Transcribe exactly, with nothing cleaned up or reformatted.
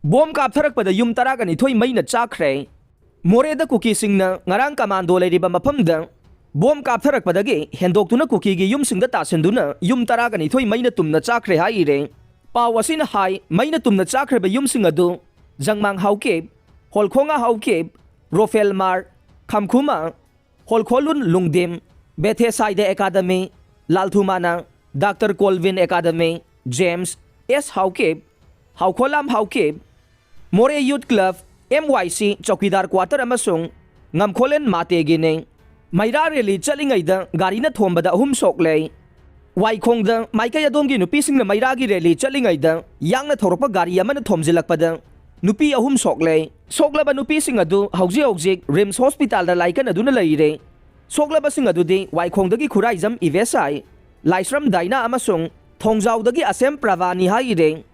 Bomb ꯀꯥꯞꯊꯔꯛꯄꯗ ꯌꯨꯝ ꯇꯔꯥꯒ ꯅꯤꯊꯣꯏ ꯃꯩꯅ ꯆꯥꯛꯈ꯭ꯔꯦ꯫ ꯃꯣꯔꯦꯗ ꯀꯨꯀꯤꯁꯤꯡꯅ ꯉꯔꯥꯡ ꯀꯃꯥꯟꯗꯣ ꯂꯩꯔꯤꯕ ꯃꯐꯝꯗ ꯕꯣꯝ ꯀꯥꯞꯊꯔꯛꯄꯗꯒꯤ ꯍꯦꯟꯗꯣꯛꯇꯨꯅ ꯀꯨꯀꯤꯒꯤ ꯌꯨꯝꯁꯤꯡꯗ ꯇꯥꯁꯤꯟꯗꯨꯅ ꯌꯨꯝ ꯇꯔꯥꯒ ꯅꯤꯊꯣꯏ ꯃꯩꯅ ꯇꯨꯝꯅ ꯆꯥꯛꯈ꯭ꯔꯦ ꯍꯥꯏꯔꯦ꯫ ꯄꯥꯎ ꯑꯁꯤꯅ ꯍꯥꯏ, ꯃꯩꯅ ꯇꯨꯝꯅ ꯆꯥꯛꯈ꯭ꯔꯤꯕ ꯌꯨꯝꯁꯤꯡ ꯑꯗꯨ ꯖꯪꯃꯥꯡ ꯍꯥꯎꯀꯤꯞ, ꯍꯣꯜꯈꯣꯡꯉꯥ ꯍꯥꯎꯀꯤꯞ, ꯔꯣꯐꯦꯜ ꯃꯥꯔ, ꯈꯝꯈꯨꯃꯥ, ꯍꯣꯜꯈꯣꯂꯨꯟ ꯂꯨꯡꯗꯤꯝ, ꯕꯦꯊꯦꯁꯥꯏꯗ ꯑꯦꯀꯥꯗꯃꯤ, ꯂꯥꯜꯊꯨꯃꯥꯅ, ꯗꯥꯛꯇꯔ ꯀꯣꯜꯚꯤꯟ ꯑꯦꯀꯥꯗꯃꯤ, ꯖꯦꯝꯁ, ꯑꯦꯁ ꯍꯥꯎꯀꯤꯞ, ꯍꯥꯎꯈꯣꯂꯥꯝ ꯍꯥꯎꯀꯤꯞ, ꯃꯣꯔꯦ ꯌꯨꯠ ꯀ꯭ꯂꯕ, ꯑꯦꯝ ꯋꯥꯏ ꯁꯤ, ꯆꯧꯀꯤꯗꯥꯔ ꯀ꯭ꯋꯥꯇꯔ ꯑꯃꯁꯨꯡ ꯉꯝꯈꯣꯂꯦꯟ ꯃꯥꯇꯦꯒꯤꯅꯤ꯫ ꯃꯩꯔꯥ ꯔꯦꯂꯤ ꯆꯠꯂꯤꯉꯩꯗ ꯒꯥꯔꯤꯅ ꯊꯣꯝꯕꯗ ꯑꯍꯨꯝ ꯁꯣꯛꯂꯦ꯫ ꯋꯥꯏꯈꯣꯡꯗ ꯃꯥꯏꯀꯩ ꯑꯗꯣꯝꯒꯤ ꯅꯨꯄꯤꯁꯤꯡꯅ ꯃꯩꯔꯥꯒꯤ ꯔꯦꯂꯤ ꯆꯠꯂꯤꯉꯩꯗ ꯌꯥꯡꯅ ꯊꯧꯔꯛꯄ ꯒꯥꯔꯤ ꯑꯃꯅ ꯊꯣꯝꯖꯤꯜꯂꯛꯄꯗ ꯅꯨꯄꯤ ꯑꯍꯨꯝ ꯁꯣꯛꯂꯦ꯫ ꯁꯣꯛꯂꯕ ꯅꯨꯄꯤꯁꯤꯡ ꯑꯗꯨ ꯍꯧꯖꯤꯛ ꯍꯧꯖꯤꯛ ꯔꯤꯝꯁ ꯍꯣꯁꯄꯤꯇꯥꯜꯗ ꯂꯥꯏꯀꯠꯅꯗꯨꯅ ꯂꯩꯔꯦ꯫ ꯁꯣꯛꯂꯕꯁꯤꯡ ꯑꯗꯨꯗꯤ ꯋꯥꯏꯈꯣꯡꯗꯒꯤ ꯈꯨꯔꯥꯏꯖꯝ ꯏꯕꯦꯁꯥꯏ, ꯂꯥꯏꯁ꯭ꯔꯝ ꯗꯥꯏꯅꯥ ꯑꯃꯁꯨꯡ ꯊꯣꯡꯖꯥꯎꯗꯒꯤ ꯑꯁꯦꯝ ꯄ꯭ꯔꯚꯥꯅꯤ ꯍꯥꯏꯔꯦ꯫